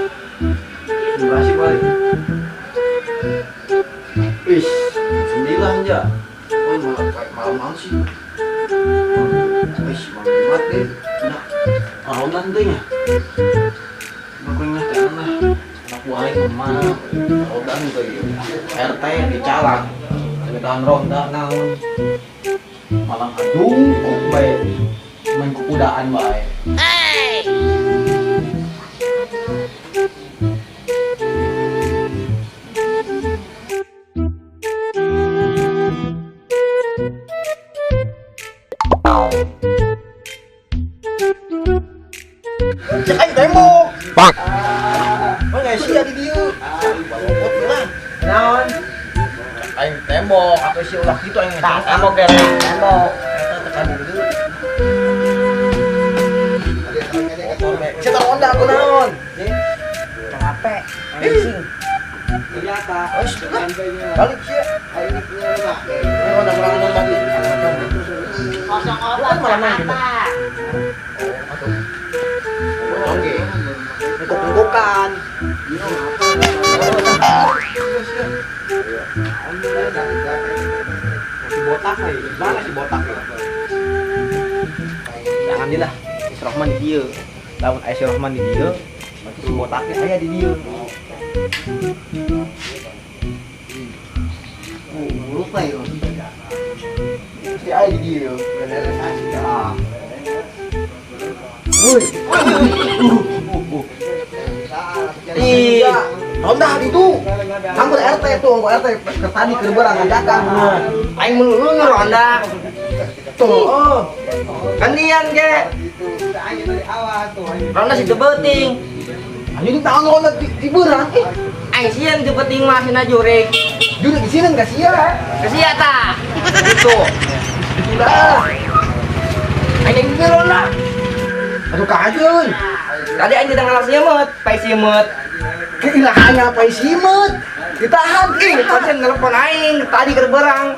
Terima kasih, balik. Wih, 9 ya. Oh, malam malam sih. Wih, malam Jumat deh. Nah, aronan teh nya. Makuing lah teh lah. Anak buah aing mah rodan teh ieu. RT dicalang. Tahan ronda naon. Malam adung kok bae. Main kukudaan bae. Cek aing tembok. Bang. Oh, nggak sih di dieu. Balokot lah. Naon? Cek aing tembok, atau si ulah kitu aing Tah, tembok deh, tembok. Eta tekan di dieu. Motor be. Sia tong ronda aku naon? Capek, anjing. Oh, sudah. Balik sia. Ini ronda kurang ronda tadi. 04 Kan malam main gitu. apa? Oh, atuh. Oke. Nengkok-nengkokan. Si botak nih, mana si botak ya? Alhamdulillah, si Rohman di dieu. Lamun aya si Rohman di dieu, berarti si botaknya aya di dieu. Oh, buruk lah ya. Si aya di dieu. Ah. Woi. Ih, Ronda itu. Kamu RT tuh, RT tadi keur berang ngajakan. Aing melulu ngeronda. Tuh, oh. Gantian ge. Ronda si teu beuting. Anjing tahun ronda di berang. Eh, Aing sieun teu beuting mah sina jurig. jurig di sini enggak sia. Kesia tah. Gitu. Itulah. Aing ge ronda. Aduh kajeun. Tadi aing tidak ngalah siemut, pai siemut. Keilahannya apa simet? Ditahan Ih, konsen nelpon aing tadi keur berang.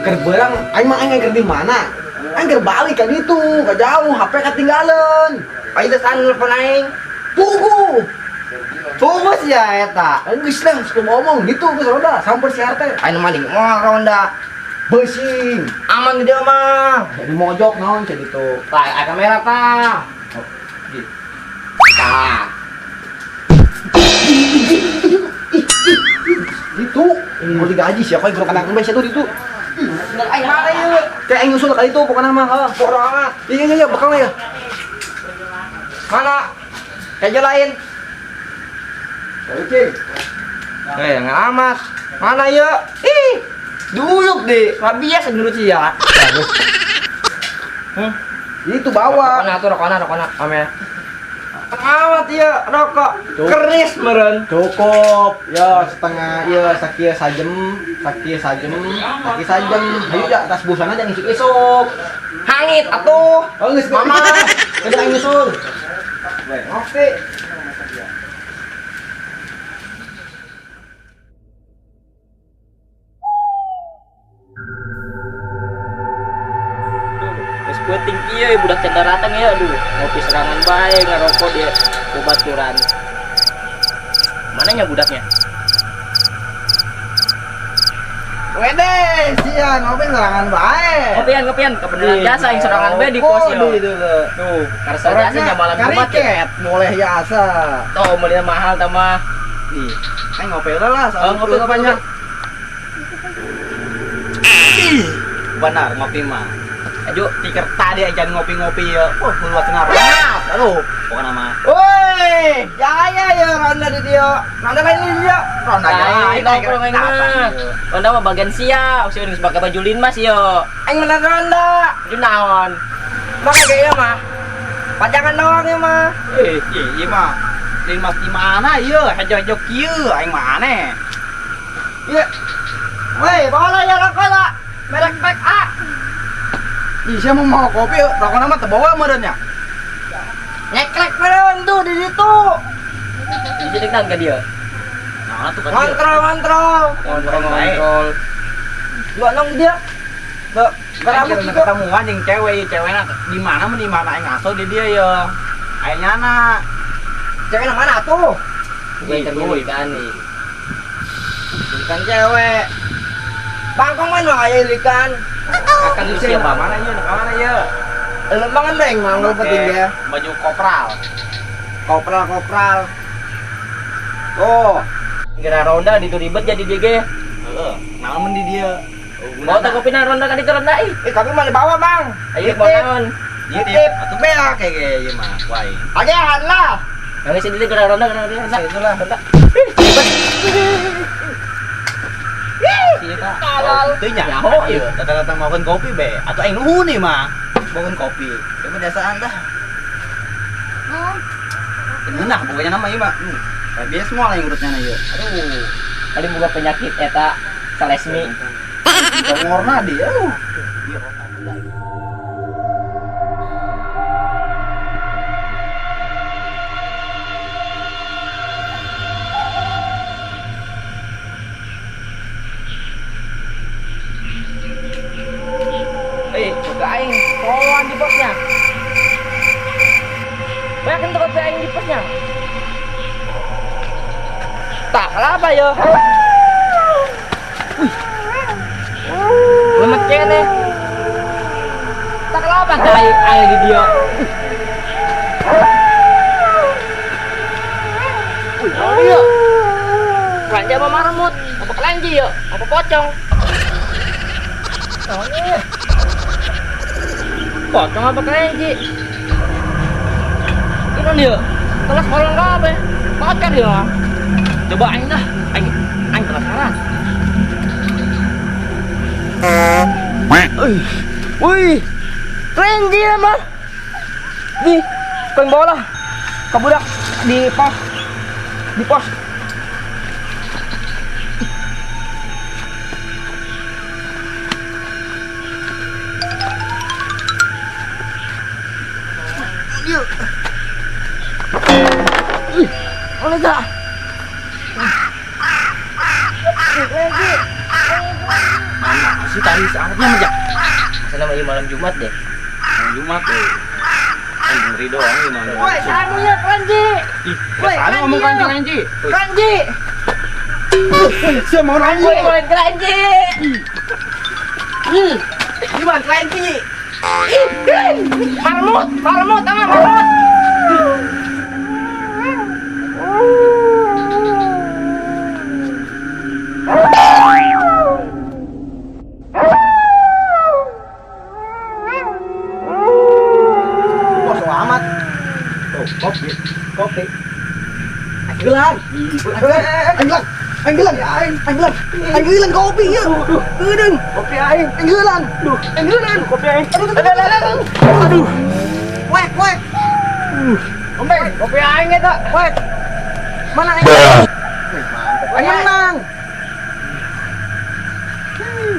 Keur berang, aing mah aing keur di mana? Aing keur balik ka ditu, ka jauh, HP ketinggalan. Aing teh nelpon aing. Pugu. Pugu sia eta. Aing geus lah, geus ngomong gitu geus ronda, samper si RT. Aing mah moal ronda. Besing. Aman di dieu mah. Jadi mojok naon cek gitu. Tah, aya kamera tah. Tah. Itu, mau digaji sih, aku yang kurang kena tuh itu. Aing mana yeuh? Kayak aing nyusul kali itu pokoknya mah. Heeh. Bodoh amat. Iya iya iya bakal ya. Mana? Kejo lain. Oke. Eh, amat. Mana yeuh? Ih, duluk deh. Nggak biasa menurut sih ya. Hmm? Itu bawa. Rokona tuh, rokona, rokona. Ame. Amat ya, rokok. Keris meren. Cukup. Ya setengah ya sakieu sajem, sakieu sajem, sakieu sajem. Ayo ya tas busana jangan isuk-isuk. Hangit atuh. Oh geus Mama. Kada aing nyusul. Ngopi. Geus peuting ieu budak teh datang ya aduh. Ngopi serangan bae ngarokok dia bebaturan. Mananya budaknya? Wede, sia ngopi serangan bae. Ngopian, ngopian, kebenaran jasa yang serangan bae di pos yo. Tuh, Karsa jasa nya malam Jumat ya. Kariket, boleh jasa. Tuh, belinya mahal tambah. Ih, aing ngopi lah Oh, ngopi, ngopi, banyak. ngopi. Benar ngopi mah. Ayo, Pikir tadi aja ngopi-ngopi ya. Oh, luar cenah banget. Aduh, pokoknya mah. Woi, jaya ya ronda di dia. Ronda lain di dia. Ronda lain lain. nongkrong aing mah. Ronda mah bagian sia, usia geus pakai baju linmas yo. Aing menang ronda. Itu naon? Mah kayak mah. Pajangan doang ya mah. Eh, iya mah. Linmas di mana ieu? Hejo-hejo kieu aing mah aneh. Iya. Woi, bawa ya rokok lah. Merek PK. Ih, sia mau kopi, rokokna mah teu bawa meureun nya. Nyekrek meureun tuh di situ. Di sini kan ka dia. Nah, tuh kan dia. Ngontrol, ngontrol. Ngontrol, ngontrol. Dua nong dia. Tuh, Kan rambut kita juga. ketemuan jeung cewek, cewekna di mana mun di mana aing ngaso di dia ya. Aing nyana. Cewek yang mana tuh? Gue Itu, tergilikan nih. Bukan cewek. Bangkong mana aya ilikan? Akan lu siapa? Mana ieu? Ka mana ieu? Lembang kan deng, mang lu penting ya. Baju kopral. Kopral kopral. Oh, Kira ronda di ribet jadi dia ge. Heeh. Naon mun di dia? Mau tak kopi ronda kan itu ronda ih. Kopi mana dibawa, Bang? Ayo mau naon? Nitip. Atuh beak kayak ge ieu mah, ku aing. Agehan lah. Yang sini kira ronda kira ronda. Itulah. Ronda. Si eta. Tolol. Teu nya. Nyaho ieu. Datang-datang makan kopi be. Atuh aing nuhun ieu mah. Bangun kopi. Ieu mah dasaan dah. Nah, pokoknya nama ieu mah. Biasa semua lah yang urutnya na ieu. Aduh. Kali boga penyakit eta selesmi. Warna dia. Aduh. Kopi aing tolongan di posnya. Banyak kan kopi aing di posnya. Tak kenapa yo? Wih. Lemet kene. Tak kenapa aing aing di dia. Wih, iya. Kelanji apa marmut? Apa kelanji yo? Apa pocong? Oh, iya. Pocong apa kelinci? Ini dia. Telas kolong apa? Bocor dia. Coba aing dah. Aing aing penasaran. Wih. Wih. Kelinci mah. Di pengen bola. Kebudak di pos. Di pos. Ih, mana dah? Mana sih tadi seangatnya mah, Sana mah malam Jumat deh. Malam Jumat deh. Anjing ngeri doang gimana. Woi, sanunya kelinci. Ih, Woi, sanu ngomong kelinci, kelinci. Kelinci. Woi, siapa mau nanya? Woi, main kelinci. Gimana kelinci? Marmut, marmut sama marmut. Wah, so amat. Tuh, kopi. Kopi. Anggelan. Anggelan. Anggelan. Anggelan. Anggelan kopi ya. Geudeung. Kopi aing. Anggelan. Duh, anggelan. Kopi aing. Aduh, aduh, aduh. Aduh. Wek, wek. Ombe, kopi aing eta. Wek. Mana aing? Mantap. Aing menang.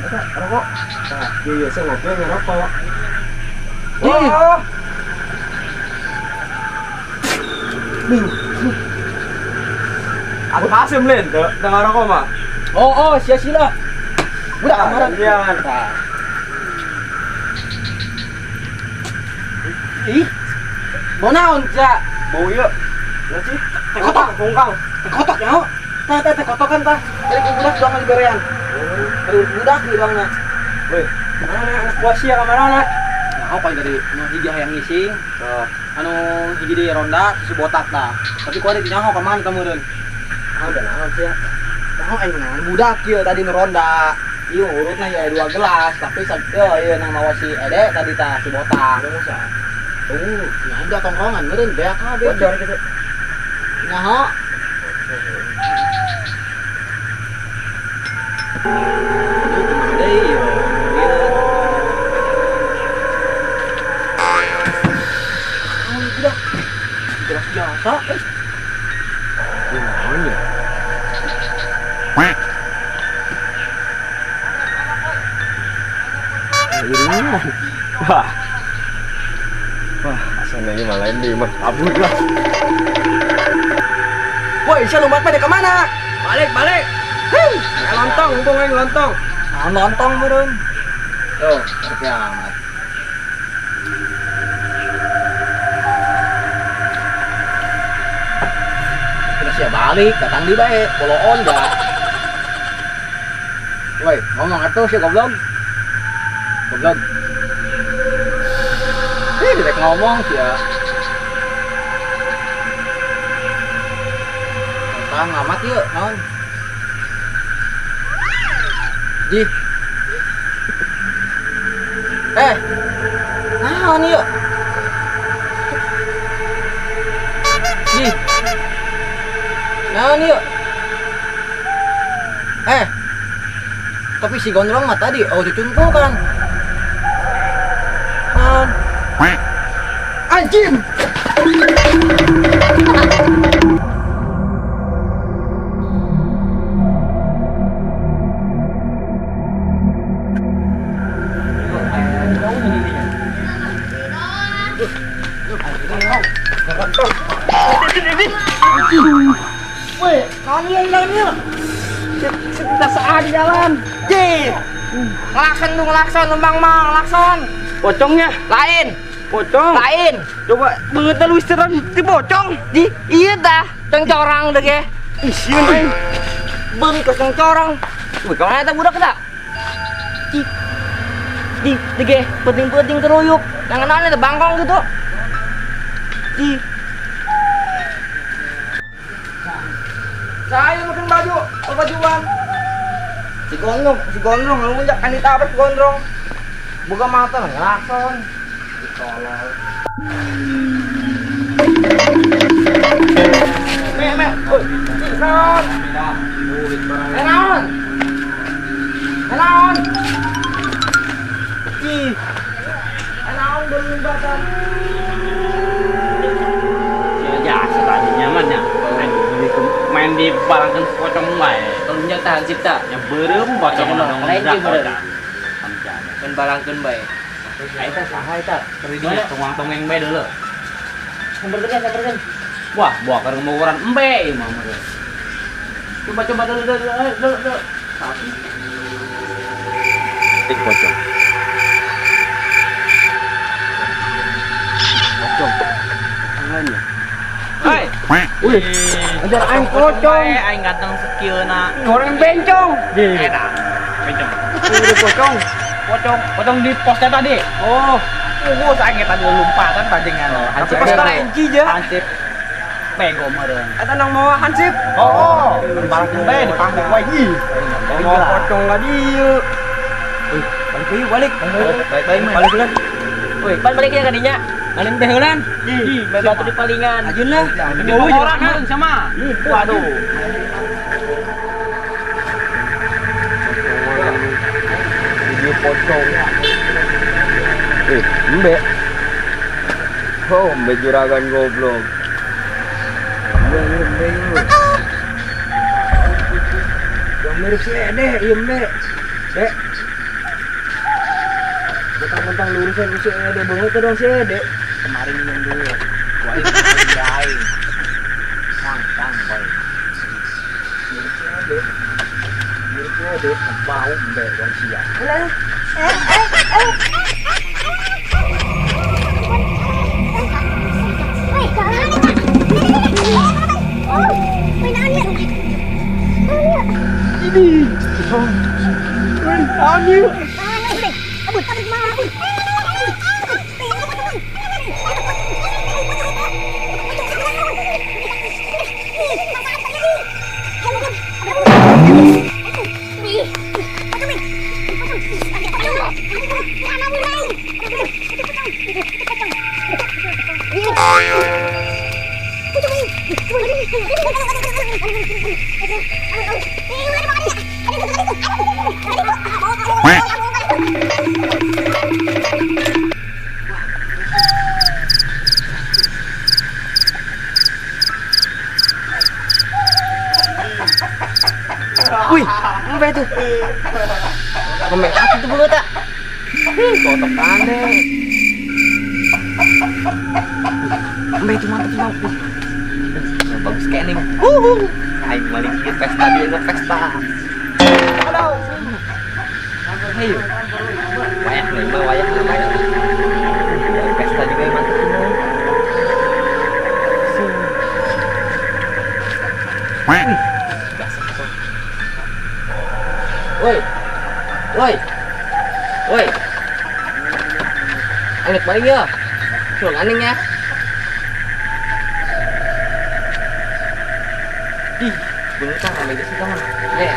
Rokok. Nah, iya, saya ngopi ngerokok. Oh. Aku kasih mlen, tuh, tengah rokok mah. Oh, oh, sia-sia. Udah kamaran. Iya. Ih. Mau naon, Cak? Bau ieu. Lah sih, Teh kotok, kongkang. Teh kotok ya. Tah, teh teh kotok kan tah. Tadi ku budak doang diberean. Tadi budak di doangna. Woi, mana anak buah sia ka mana? Nah, apa tadi? Nu hiji hayang ngising. Anu hiji di ronda si botak tah. Tapi ku ada nyaho ka mana meureun? Ah, udah naon sia. Nyaho aing naon budak ieu tadi nu ronda. Ieu urutna ya 2 gelas, tapi ieu ieu nang mawa si Ede tadi tah si botak. Tuh, nyaho udah tongkrongan meureun beak kabeh. Bocor gitu. Nyaho. Aduh, kumaha deui ieu? Ieu. Naon budak? Gerak jasa eh. Ieu naon ya? Wah. Wah, asa Mana ini malah ini mah kabur lah. Woi, sia lompat pada kemana? Balik, balik. Hei, lontong, hubung aing lontong. Ah, lontong meureun. Tuh, kiamat. Kita siap balik, datang di bae, boloon ja. Woi, ngomong atuh sih goblok. Goblok. Ih, direk ngomong sih ya. Tentang amat yuk, naon. Ji. Eh. Naon yuk? Ji. Naon yuk? Eh. Tapi si Gondrong mah tadi oh cucungku kan. Naon? Anjing. Woi, naon ieu naon ieu? Kita saat di jalan. Ji. Ngelakson tuh ngelakson numpang mah ngelakson. Pocongnya Lain, pocong. lain. Coba banget lu istirahat di pocong. Di iya dah, cengcorang deh ge. Ih, sieun aing. Beung ke cengcorang. Wih, kemana eta budak eta? Di di di ge, penting-penting keruyuk. Yang naon eta bangkong gitu. Di Saya makan baju, bajuan. Si Gondrong, lu kan ditabrak Gondrong. Buka mata lah, ngelakson. Ditolol. Me me, oi, naon? Eh naon? Eh naon? Ih. Eh naon belum badan. Ya tadi nyaman ya. Main di balangkan pocong wae. Tolongnya tahan cipta. Ya beureum pocong Lain dong. ge beureum. Kan balangkeun bae. Eta saha eta? Teridinya tongang-tongeng bae dulu. Samperkeun samperkeun. Wah, buah keur ngukuran embe ieu mah meureun. Coba coba dulu dulu dulu dulu. Tik pocong. Pocong. Tangannya. Hei, Wih, Ajar aing pocong. Aing ganteng sekieuna. Goreng bencong. eta. Bencong. Udah pocong. Pocong, pocong di posnya tadi. Oh, Oh, saya tadi lompatan bajengan. tapi pas enci ja. Hansip pego meureun. Eta nang mawa hansip. Oh, balangkeun bae di panggung wae. Ih. Mau pocong lagi ieu. Balik yuk, balik. Baik baik Balik lah. Woi, pan balik ya kadinya. Paling teh heulan. Ih, batu di palingan. Ajun lah. Di orang meureun sama. Waduh. Video pocong. Eh, embe. Oh, embe juragan goblok. Embe, embe, embe. Yang mirip si Ede, iya embe. Dek. Mentang-mentang lurusan si Ede banget dong si Ede. Kemarin minum dulu. Gua ini aing. Kang, kang, boy. Mirip si Ede. Mirip si Ede, Bau embe wong sia. Wih, embe tuh. Embe apa tuh banget tak? Kotok aneh. Embe itu mantap mantap. Bagus kayak nih. Aing maling ieu pesta dia pesta. Aduh. Ayo. Wayah nih, mah wayah nih, wayah. Pesta juga yang mantap ini. Wih, woi. Woi. Woi. Anak maling ya. Suruh aneh ya. Ih, bentar sama aja sih kamu. Nih.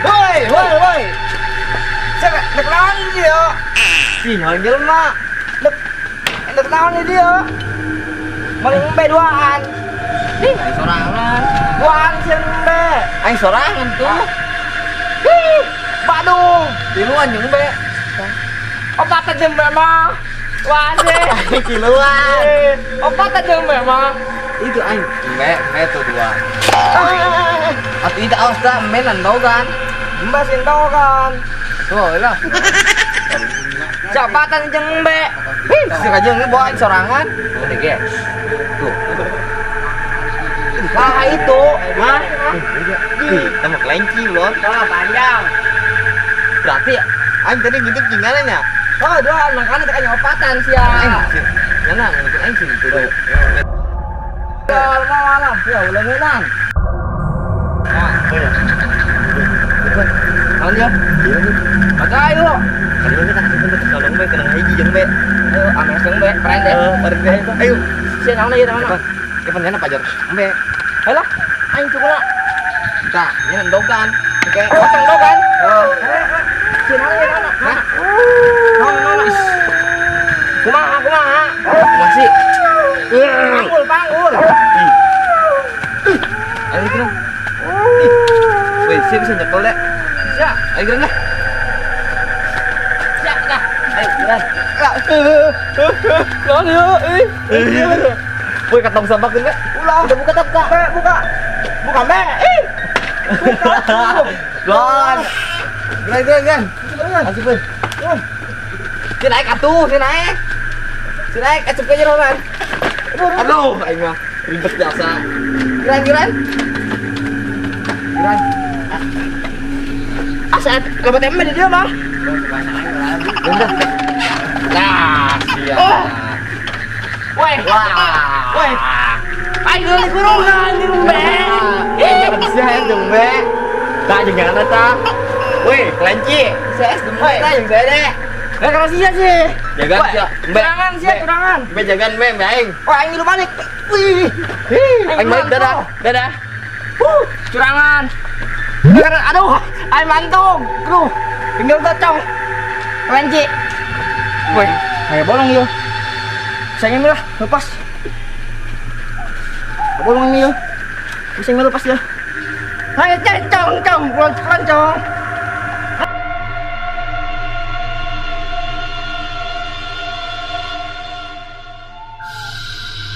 Woi, woi, woi. Saya dek naon dia? Ih, nyolong jelema. Dek dek naon dia? Maling embe duaan. Ih, aing sorangan. Duaan sih embe. Aing sorangan tuh. Ih, Badung. Tiluan jeung embe. Opat aja embe mah. Wah sih. Tiluan. Opat aja embe mah. Itu aing embe, embe tuh dua. Atuh itu awas dah embe nandogan. Embe sindogan. Tuh lah. Jabatan jeung embe. Ih, si kajeng ini bawa aing sorangan. Tuh deh, ge. Tuh. Nah itu. Hah? Ih, sama kelinci loh. Wah, panjang. Berarti aing tadi ngintip jinggalan ya? Oh, duaan makanya tekan opatan sia. Aing sih. Nyana ngintip aing sih itu. Ya, mau lah. Ya, ulah menang. Naon ya? Maka ayo. Kali ini kita kasih bentuk tolong be kenang hiji jeung be. Ayo, ames jeung be, keren deh. Keren deh. Ayo. Sia naon ieu naon? Kapan nyana pajar? Embe. Ayo lah, aing cukuna. Tah, nyana endogan. Oke. Oh, tengdogan. Oh. Sia naon ieu naon? Hah? Naon naon? Kumaha kumaha? Masih. Panggul panggul. Ayo kira. Woi, siap bisa nyekel deh. Sia. Ayo kira lah. Sia dah. Ayo kira. Naon ieu? Ih. Woi, katong sampah kena. Ulah. Udah buka tak buka? Be, buka. Buka be. Ih. Buka. Lon. Geran geran geran. Asik pun. Si naik atuh, si naik. Si naik, acup aja Roman. Aduh, aing mah ribet jasa. Geran geran. Geran. Asa lebat embe di dia mah. Udah. Nah, siap. Woi. Wah. Woi. Aing geus kurungan di embe. Eh, bisa ya jeung be. Tah jeung jangan eta. Woi, kelinci. Saya Woi, tah jeung saya deh. Eh, kalau sia sih. Jagaan sia. Embe. Curangan sia, curangan. Embe jagaan embe, embe aing. Wah, aing lu balik. Wih. Aing balik dadah. Dadah. Curangan. Aduh, aing mantung. Aduh, tinggal gocong. Kelinci. Woi, kayak bolong yo. Saya lah, lepas. Bolong ini yo. Bisa lepas ya. Ayo cong cong, keloncong.